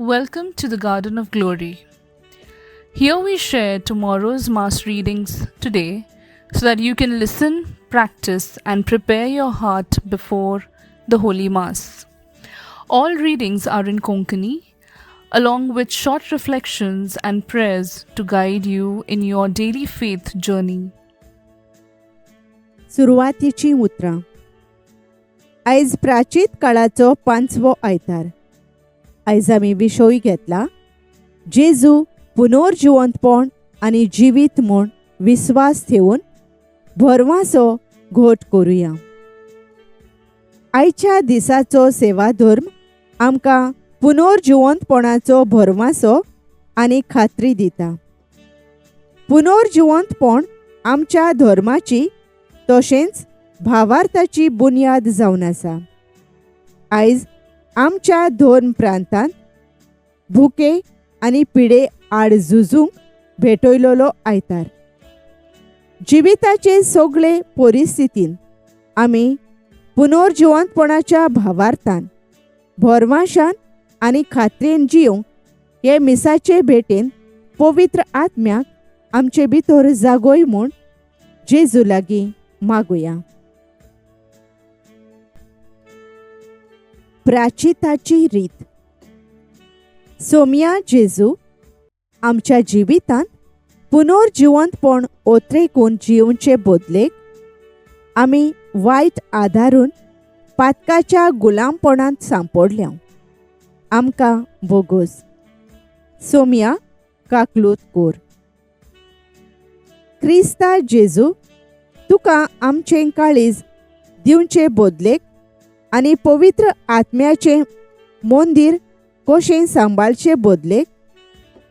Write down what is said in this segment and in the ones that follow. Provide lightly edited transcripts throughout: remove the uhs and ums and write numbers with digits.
Welcome to the Garden of Glory. Here we share tomorrow's Mass readings today so that you can listen, practice, and prepare your heart before the Holy Mass. All readings are in Konkani, along with short reflections and prayers to guide you in your daily faith journey. सुरवातीचीं उतरां. आयज प्राचीत काळाचो पांचवो आयतार. आयज आमी विशय घेतला जेजू पुनर्जिवंतपण आनी जिवीत म्हूण विस्वास ठेवून भरवासो घट करुया. आयच्या दिसाचो सेवाधर्म आमकां पुनर्जिवंतपणाचो भरवासो आनी खात्री दिता. पुनर्जिवंतपण आमच्या धर्माची तशेंच भावार्थाची बुन्याद जावन आसा. आयज आमच्या धर्म प्रांतांत भुके आनी पिडे आड झुजूंक भेटयलेलो आयतार. जिविताचे सगळे परिस्थितीन आमी पुनर्जिवंतपणाच्या भावार्थान भरवाशान आनी खात्रेन जिवंक हे मिसाचे भेटेन पवित्र आत्म्याक आमचे भितर जागोय म्हूण जेजू लागीं मागुया. प्राचिताची रीत. सोम्या जेजू, आमच्या जिवितांत पुनर्जिवंतपण ओत्रेकून जिवचे बदलेक आमी वायट आदारून पातकाच्या गुलामपणांत सांपडल्या. आमकां बोगोस. सोम्या काकलूत कोर. क्रिस्ता जेजू, तुका आमचें काळीज दिवचे बदलेक आनी पवित्र आत्म्याचें मंदीर कशें सांबाळचे बदलेक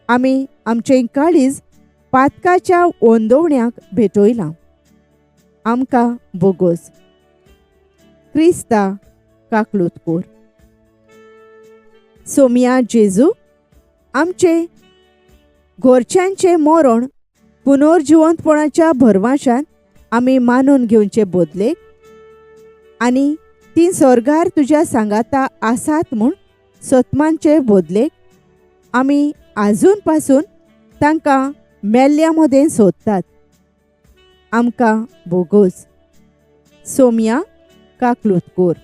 आमी आमचें काळीज पातकाच्या ओंदोवण्याक भेटयलां. आमकां बोगोस. क्रिस्ता काकलूत कोर. सोम्या जेजू, आमचे घरच्यांचें मरण पुनर्जिवंतपणाच्या भरवाशान आमी मानून घेवचे बदलेक आनी ती स्वर्गार तुज्या सांगाता आसात म्हूण सतमानचे बदलेक आमी आजून पासून तांकां मेल्ल्या मदें सोदतात. आमकां बोगोस. सोम्या काकलूत कोर.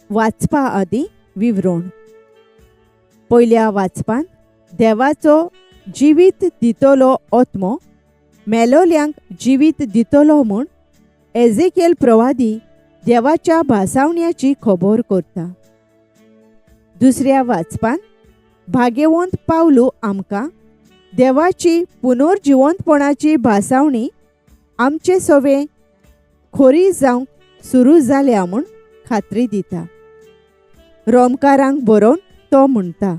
वाचपा आदीं विवरण. पयल्या वाचपान देवाचो जिवीत दितलो आत्मो मेलोल्यांक जिवीत दितलो म्हूण एझेकियल प्रवादी देवाच्या भासावण्याची खबर करता. दुसऱ्या वाचपान भाग्यवंत पावलू आमकां देवाची पुनर्जिवंतपणाची भासावणी आमचे सवे खोरी जावंक सुरू जाल्या म्हूण खात्री दिता. रोमकारांक बरोवन तो म्हणटा,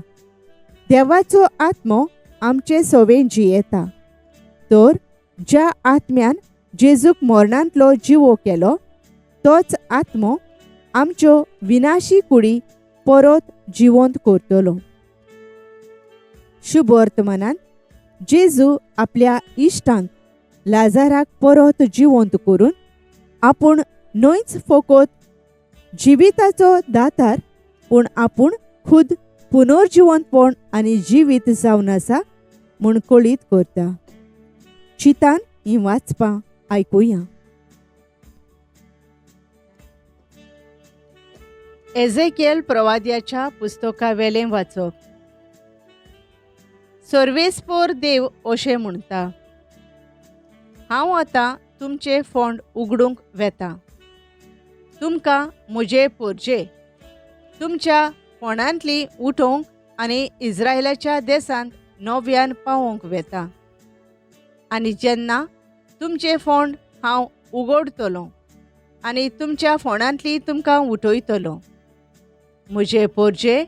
देवाचो आत्मो आमचे सवे जियेता, तर ज्या आत्म्यान जेजूक मरणांतलो जिवो केलो तोच आत्मो आमच्यो विनाशी कुडी परत जिवंत करतलो. शुभवर्तमानान जेजू आपल्या इश्टांक लाजाराक परत जिवंत करून आपूण न्हयच फकत जिविताचो दातार पूण आपूण खुद पुनर्जिवंतपण आनी जिवीत जावन आसा म्हूण कळीत करता. चितान हीं वाचपां आयकुया. एझेकियल प्रवाद्याच्या पुस्तकावेलें वाचप. सर्वेस्पोर देव अशें म्हणटा, हांव आतां तुमचें फोंड उगडूंक वेता. तुमकां म्हजे पोरजे तुमच्या फोंडांतली उठोवंक आनी इस्रायलाच्या देशांत नव्यान पावोवंक वेता. आनी जेन्ना तुमचें फोंड हांव उगडतलो आनी तुमच्या फोंडांतली तुमकां उठयतलो म्हजे पोरजे,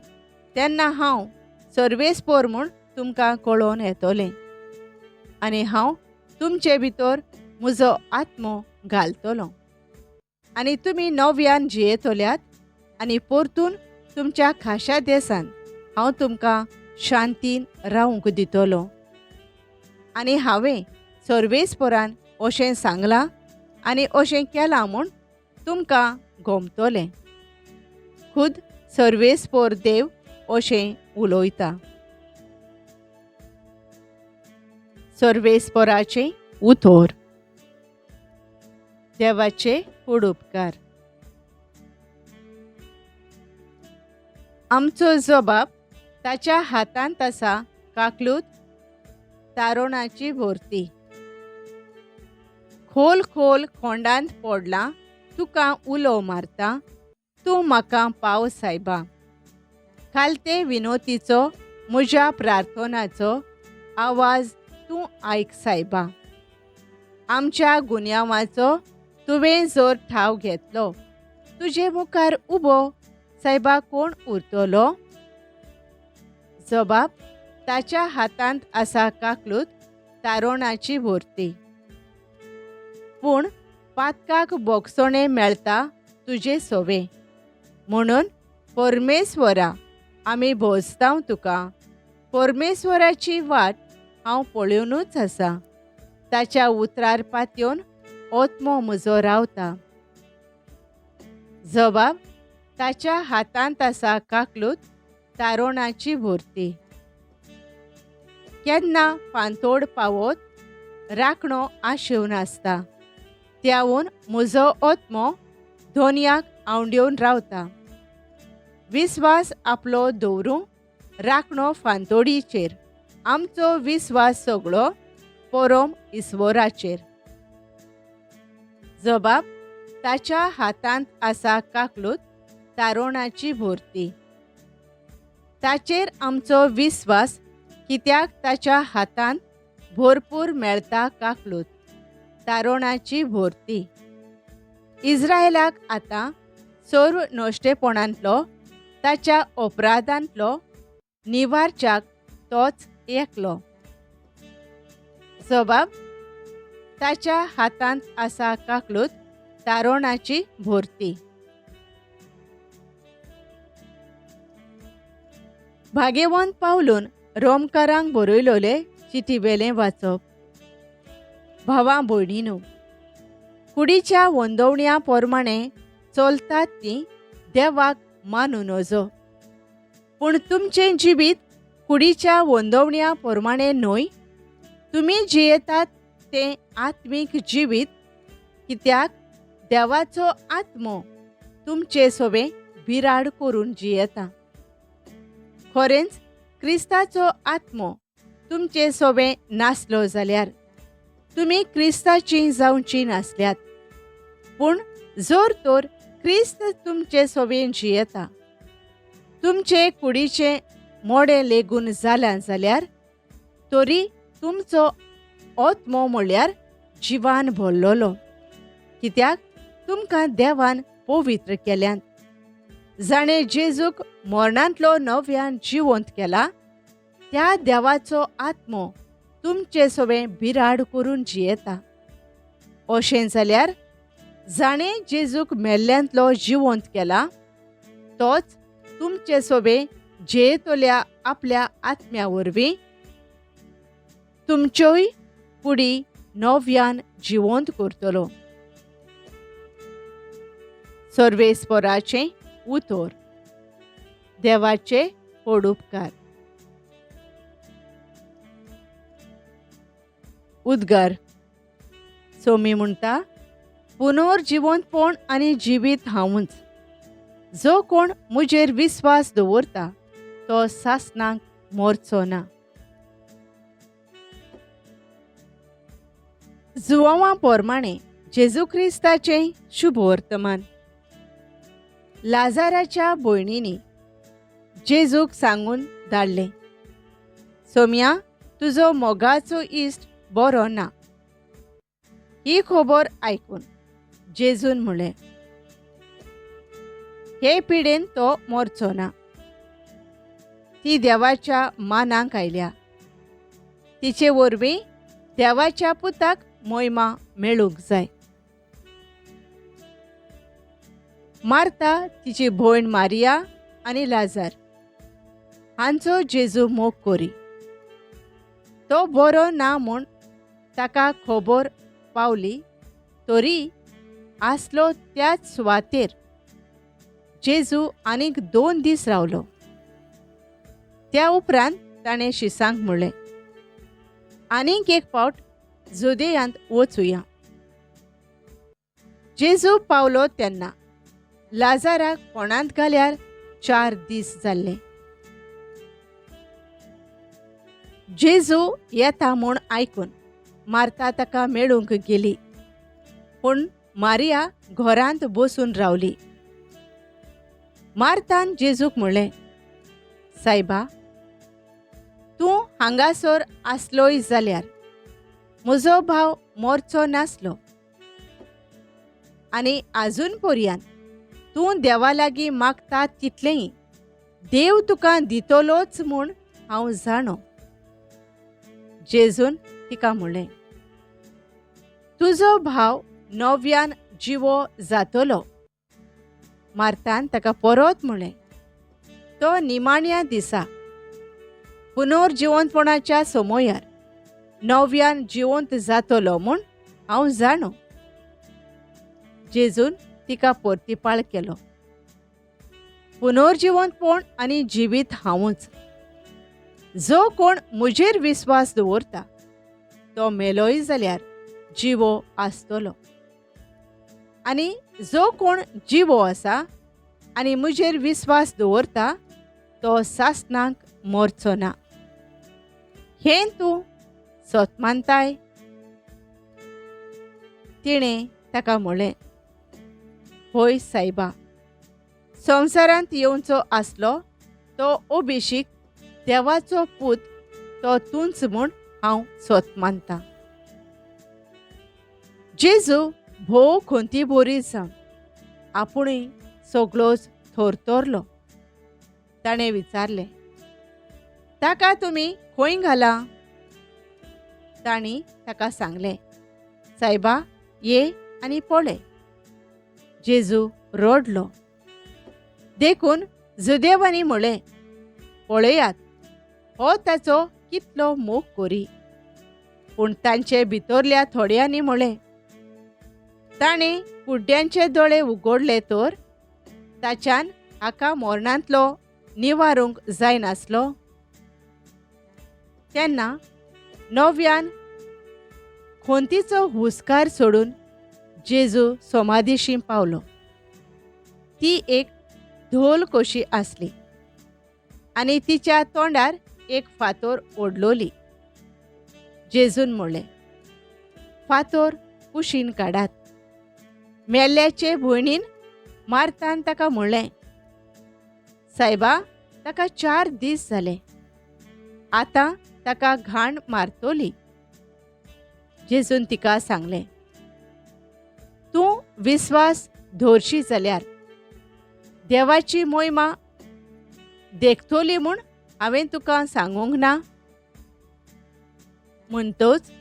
तेन्ना हांव सर्वेस्पोर म्हूण तुमकां कळोवन येतलें आनी हांव तुमचे भितर म्हजो आत्मो घालतलो आनी तुमी नव्यान जियेतल्यात आनी परतून तुमच्या खाशा देशांत हांव तुमकां शांतीन रावंक दितलो. आनी हांवें सर्वेस्पोरान अशें सांगलां आनी अशें केलां म्हूण तुमकां गोमतलें. खुद सर्वेस्पोर देव अशें उलयता. सर्वेस्पराचें उतर. देवाचे उपकार. आमचो जबाब ताच्या हातांत आसा काकलूत तारोणाची भरती. खोल खोल खोंडांत पडलां तुका उलो मारता, तूं म्हाका पाव सायबा. खालते विनोतीचो म्हज्या प्रार्थनाचो आवाज तूं आयक सायबा. आमच्या गुन्यांवाचो तुवें जर ठाव घेतलो, तुजे मुखार उबो सायबा कोण उरतलो? जबाब ताच्या हातांत आसा काकलूत तारोणाची भरती. पूण पातकाक बोगसणें मेळटा तुजे सोवे, म्हणून परमेश्वरा आमी भोजतांव तुका. परमेश्वराची वाट हांव पळोवनूच आसा, ताच्या उतरार पातयेवन आत्मो म्हजो रावता. जबाब ताच्या हातांत आसा काकलूत तारोणाची भरती. केन्ना फांतोड पावत राखणो आशेवन आसता, त्यावून म्हजो आत्मो धोनयाक आंवडेवन रावता. विस्वास आपलो दवरूं राखणो फांतोडीचेर, आमचो विस्वास सगळो परोम ईश्वराचेर. जबाब ताच्या हातांत आसा काकलूत तारोणाची भरती. ताचेर आमचो विस्वास कित्याक ताच्या हातांत भरपूर मेळटा काकलूत तारोणाची भरती. इस्रायलाक आतां सर्व नश्टेपणांतलो ताच्या अपराधांतलो निवारच्याक तोच एकलो. जबाब ताच्या हातांत आसा काकलूत तारोणाची भरती. भाग्यवंत पावलून रोमकारांक बरयलोले चिटीवेलें वाचप. भावा भयणीनू, कुडीच्या वंदवण्या प्रमाणे चलतात ती देवाक मानू नजो, पूण तुमचें जिवीत कुडीच्या वंदवण्या प्रमाणे न्हय, तुमी जियेतात तें आत्मीक जिवीत, कित्याक देवाचो आत्मो तुमचे सोबें बिराड करून जियेता. खरेंच क्रिस्ताचो आत्मो तुमचे सोबें नासलो जाल्यार तुमी क्रिस्ताची जावची नासल्यात, पूण जर तर क्रिस्त तुमचे सोबें जियेता, तुमचे कुडीचें मोडें लेगून जाल्यां जाल्यार तरी तुमचो आत्मो म्हळ्यार जिवान भरलेलो, कित्याक तुमकां देवान पवित्र केल्यात. जाणें जेजूक मरणांतलो नव्यान जिवंत केला त्या देवाचो आत्मो तुमचे सोबें बिराड करून जियेता. अशें जाल्यार जाणें जेजूक मेल्ल्यांतलो जिवंत केला तोच तुमचे सोबें जियेतल्या आपल्या आत्म्या वरवीं तुमच्योय कुडी नव्यान जिवंत करतलो. सर्वेस्पराचें उतर. देवाचे उपकार. उद्गार. सोमी म्हणटा, पुनर्जिवंतपण आनी जिवीत हांवूच, जो कोण म्हजेर विस्वास दवरता तो सासणाक मरचो ना. जुवांवा प्रमाणे जेजू क्रिस्ताचें शुभ वर्तमान. लाजाराच्या भयणींनी जेजूक सांगून धाडलें, सोम्या तुजो मोगाचो इश्ट बरो ना. ही खबर आयकून जेजून म्हणलें, हे पिडेन तो मरचो ना, ती देवाच्या मानाक आयल्या, तिचे वरवीं देवाच्या पुताक मोहिमा मेळूंक जाय. मार्ता, तिची भयण मारिया आनी लाजार हांचो जेजू मोग करी. तो बरो ना म्हूण ताका खबर पावली तरी आसलो त्याच सुवातेर जेजू आनीक 2 दीस रावलो. त्या उपरांत ताणें शिसांक म्हणलें, आनीक एक फावट जुदेयांत वचुया. जेजू पावलो तेन्ना लाजाराक फोंडांत घाल्यार 4 दीस जाल्ले. जेजू येता म्हूण आयकून मार्ता ताका मेळूंक गेली, पूण मारिया घरांत बसून रावली. मार्तान जेजूक म्हणलें, सायबा, तूं हांगासर आसलोय जाल्यार म्हजो भाव मोरचो नासलो, आनी आजून पर्यंत तूं देवा लागीं मागता तितलेंय देव तुका दितलोच म्हूण हांव जाणो. जेजून तिका म्हणलें, तुजो भाव नव्यान जिवो जातलो. मार्तान ताका परत म्हणलें, तो निमाण्या दिसा पुनर्जिवंतपणाच्या समयार नव्यान जिवंत जातलो म्हूण हांव जाणो. जेजून तिका परतिपाळ केलो, पुनर्जिवंतपण आनी जिवीत हांवूच. जो कोण म्हजेर विस्वास दवरता तो मेलोय जाल्यार जिवो आसतलो, आनी जो कोण जिवो आसा आनी म्हजेर विस्वास दवरता तो सासणाक मरचो ना. हें तूं सत मानताय? तिणें ताका म्हणलें, होय सायबा, संवसारांत येवचो आसलो तो अभिषेक देवाचो पूत तो तूंच म्हूण हांव सत मानतां. जेजू भोव खंती बोरी जावन आपुणूय सगळोच थरथरलो. ताणें विचारलें, ताका तुमी खंय घाला? तांणी ताका सांगलें, सायबा, ये आनी पळय. जेजू रडलो. देखून जुदेवांनी म्हणलें, पळयात, हो ताचो कितलो मोग करी. पूण तांचे भितरल्या थोड्यांनी म्हणलें, ताणें कुड्ड्यांचे दोळे उगडले तर ताच्यान हाका मरणांतलो निवारूंक जायनासलो. तेन्ना नव्यान खोंतीचो हुस्कार सोडून जेजू समाधीशी पावलो. ती एक धोल कशी आसली आनी तिच्या तोंडार एक फातोर ओडलोली. जेजून म्हणलें, फातोर कुशीन काडात. मेल्ल्याचे भयणीन मार्तान ताका म्हणलें, सायबा, ताका 4 दीस जाले, आतां ताका घाण मारतली. जेजून तिका सांगलें, तूं विस्वास दवरशी जाल्यार देवाची मोहिमा देखतली म्हूण हांवें तुका सांगूंक ना. म्हणटच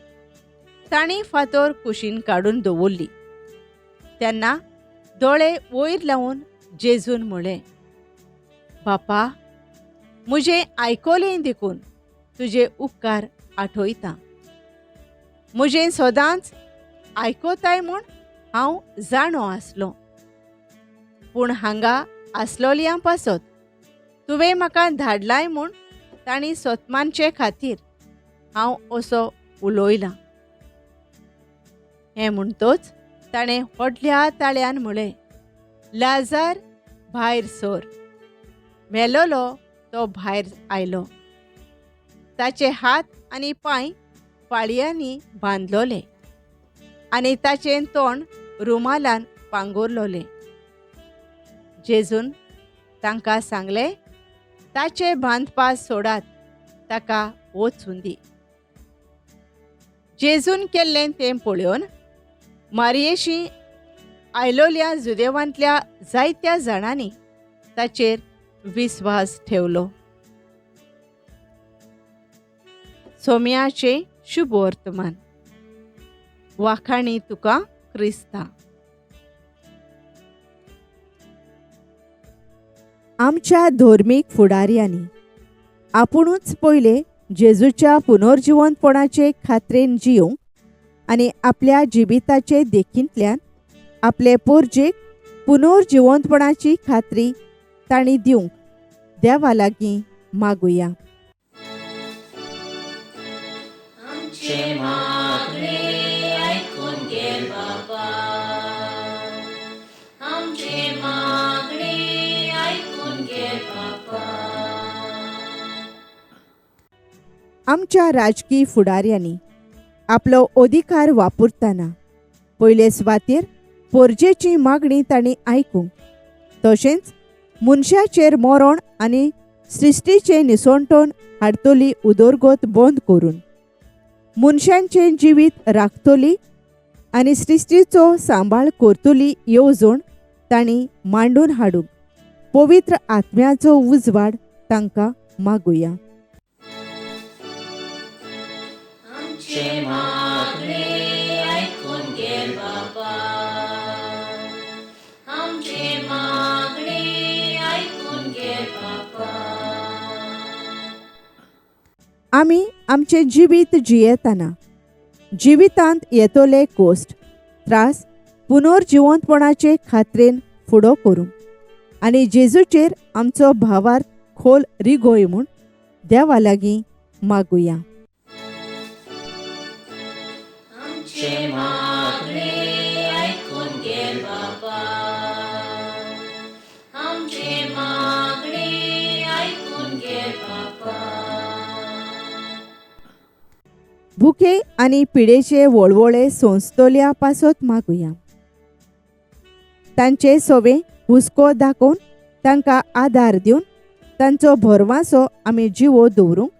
तांणी फातोर कुशीन काडून दवरली. तेन्ना दोळे वयर लावन जेजून म्हणलें, बापा, म्हजें आयकलें देखून तुजे उपकार आठयता. म्हजें सदांच आयकताय म्हूण हांव जाणो आसलो, पूण हांगा आसलोल्या पासत तुवें म्हाका धाडलाय म्हूण तांणी सतमानचे खातीर हांव असो उलयलां. हें म्हणटच ताणें व्हडल्या ताळ्यान म्हणलें, लाजार भायर सर. मेलोलो तो भायर आयलो. ताचे हात आनी पांय फाळयांनी बांदलोले आनी ताचें तोंड रुमालान पांगुरलोलें. जेजून तांकां सांगलें, ताचे बांदपास सोडात, ताका वचूं दी. जेजून केल्लें तें पळोवन मारयेशी आयलोल्या जुदेवांतल्या जायत्या जाणांनी ताचेर विस्वास ठेवलो. सोम्याचें शुभवर्तमान. वाखाणी तुका क्रिस्ता. आमच्या धर्मीक फुडाऱ्यांनी आपुणूच पयले जेजूच्या पुनर्जिवंतपणाचे खात्रेन जियोंक आनी आपल्या जिविताचे देखींतल्यान आपले पोरजेक पुनर्जिवंतपणाची खात्री तांणी दिवंक देवा लागीं मागुया. आमचें मागणें आयकून घे बाबा, आमचें मागणें आयकून घे बाबा. आमच्या राजकीय फुडाऱ्यांनी आपलो अधिकार वापरतना पयले सुवातेर पोरजेची मागणी तांणी आयकूंक, तशेंच मनशाचेर मरण आनी सृश्टीचें निसणटण हाडटली उदरगत बंद करून मनशांचें जिवीत राखतली आनी सृश्टीचो सांबाळ करतली येवजण तांणी मांडून हाडूंक पवित्र आत्म्याचो उजवाड तांकां मागुया. आमचें मागणें आयकून घे बाबा, आमचें मागणें आयकून घे बाबा. आमी आमचें जिवीत जियेतना जिवितांत येतले कोश्ट त्रास पुनर्जिवंतपणाचे खात्रेन फुडो करूंक आनी जेजूचेर आमचो भावार्थ खोल रिगोय म्हूण देवा लागीं मागुया. आमचें मागणें आयकून घे बाबा, आमचें मागणें आयकून घे बाबा. भुके आनी पिडेचे वळवळे सोंसतल्या पासत मागुया. तांचे सोवे हुस्को दाखोवन तांकां आदार दिवन तांचो भरवासो आमी जिवो दवरूंक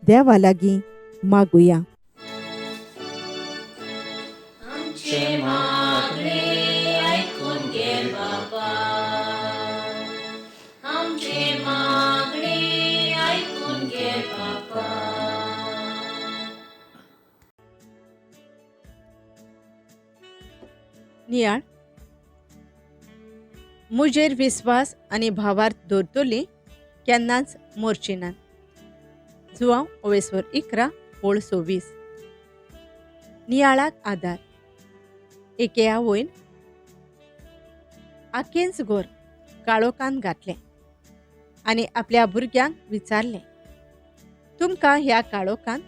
देवा लागीं मागुया. आमचें मागणें आयकून घे बाबा, आमचें मागणें आयकून घे बाबा. नियाळ. म्हजेर विस्वास आनी भावार्थ दवरतली केन्नाच मोरची नात. जुवांव ओवेस्वर 11 ओळ 26. नियाळाक आदार. एके आवयन आखेंच घर काळोखान घातलें आनी आपल्या भुरग्यांक विचारलें, तुमकां ह्या काळोखान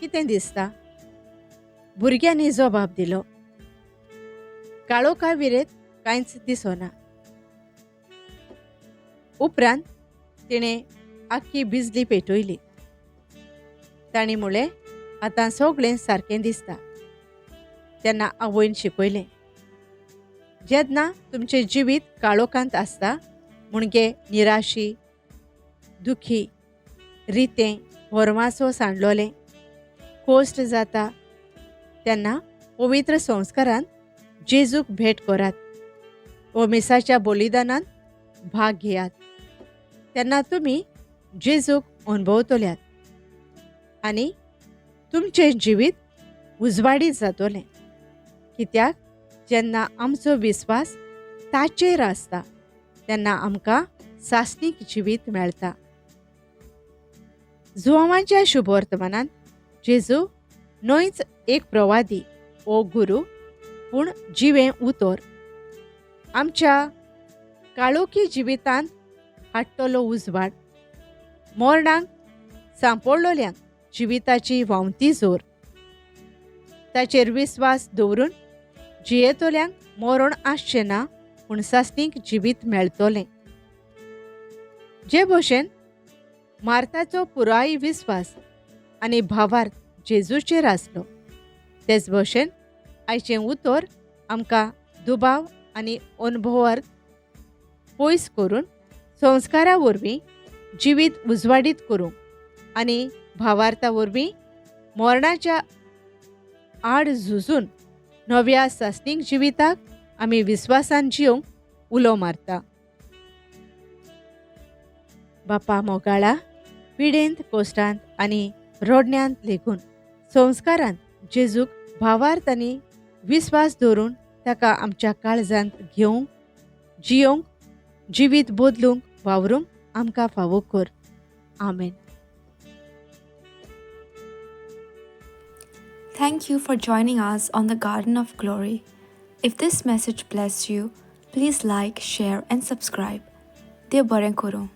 कितें दिसता? भुरग्यांनी जबाब दिलो, काळोखा विरेत कांयच दिसना. उपरांत तिणें आख्खी बिजली पेटयली. तांणी म्हणलें, आतां सगळें सारकें दिसता. तेन्ना आवयन शिकयलें, जेन्ना तुमचें जिवीत काळोखांत आसता म्हणजे निराशी, दुखी, रितें, होरवासो सांडलोलें, कोश्ट जाता, तेन्ना पवित्र संस्कारान जेजूक भेट करात व मिसाच्या बलिदानान भाग घेयात. तेन्ना तुमी जेजूक अणभवतल्यात आनी तुमचें जिवीत उजवाडीत जातलें. कित्याक जेन्ना आमचो विस्वास ताचेर आसता तेन्ना आमकां सासणीक जिवीत मेळटा. जुवांच्या शुभवर्तमानांत जेजू न्हयच एक प्रवादी ओ गुरू, पूण जिवें उतर आमच्या काळोखी जिवितांत हाडटलो उजवाड, मरणाक सांपडलोल्यांक जिविताची व्हांवती जोर. ताचेर विस्वास दवरून जियेतल्यांक मरण आसचें ना, पूण सासणीक जिवीत मेळटलें. जे भशेन मार्ताचो पुराय विस्वास आनी भावार्थ जेजूचेर आसलो, तेच भशेन आयचें उतर आमकां दुबाव आनी अणभवार्थ पयस करून संस्कारा वरवीं जिवीत उजवाडीत करूंक आनी भावार्था वरवीं मरणाच्या आड झुजून नव्या सासणीक जिविताक आमी विस्वासान जियोंक उलो मारता. बापा मोगाळा, पिडेंत, कोश्टांत आनी रडण्यांत लेगून संस्कारांत जेजूक भावार्थ आनी विस्वास दवरून ताका आमच्या काळजांत घेवंक, जियोंक, जिवीत बदलूंक, वावरूंक आमकां फावो कर. आमेन. Thank you for joining us on the Garden of Glory. If this message blessed you, please like, share and subscribe. Dev बरें करूं.